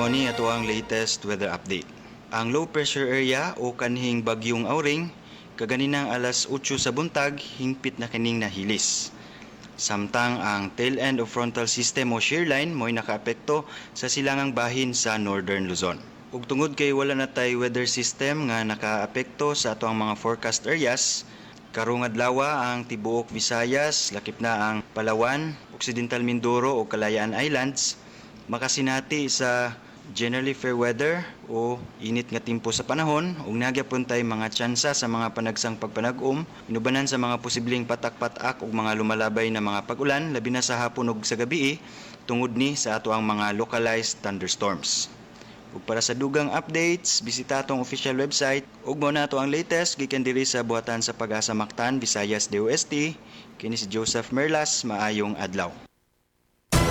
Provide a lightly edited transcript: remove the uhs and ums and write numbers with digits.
Mao ni ato ang latest weather update. Ang low pressure area o kanhing bagyong Auring kaganinang alas 8 sa buntag hingpit na kining nahilis. Samtang ang tail end of frontal system o shear line mo'y nakaapekto sa silangang bahin sa Northern Luzon. Ug tungod kay wala na tay weather system nga nakaapekto sa ato ang mga forecast areas, karong adlaw ang tibuok Visayas, lakip na ang Palawan, Occidental Mindoro ug Kalayaan Islands makasinati sa generally fair weather o init nga timpo sa panahon ug naa gyapon tay mga tsansa sa mga panagsang pagpanag-om inubanan sa mga posibleng patak-patak ug mga lumalabay na mga pag-ulan, labi na sa hapon ug sa gabi, tungod ni sa ato ang mga localized thunderstorms. Ug para sa dugang updates, bisita atong official website. Ug mao na ato ang latest gikan diri sa Buhatan sa Pag-asa Mactan, Visayas, DOST. Kini si Joseph Merlas, maayong adlaw.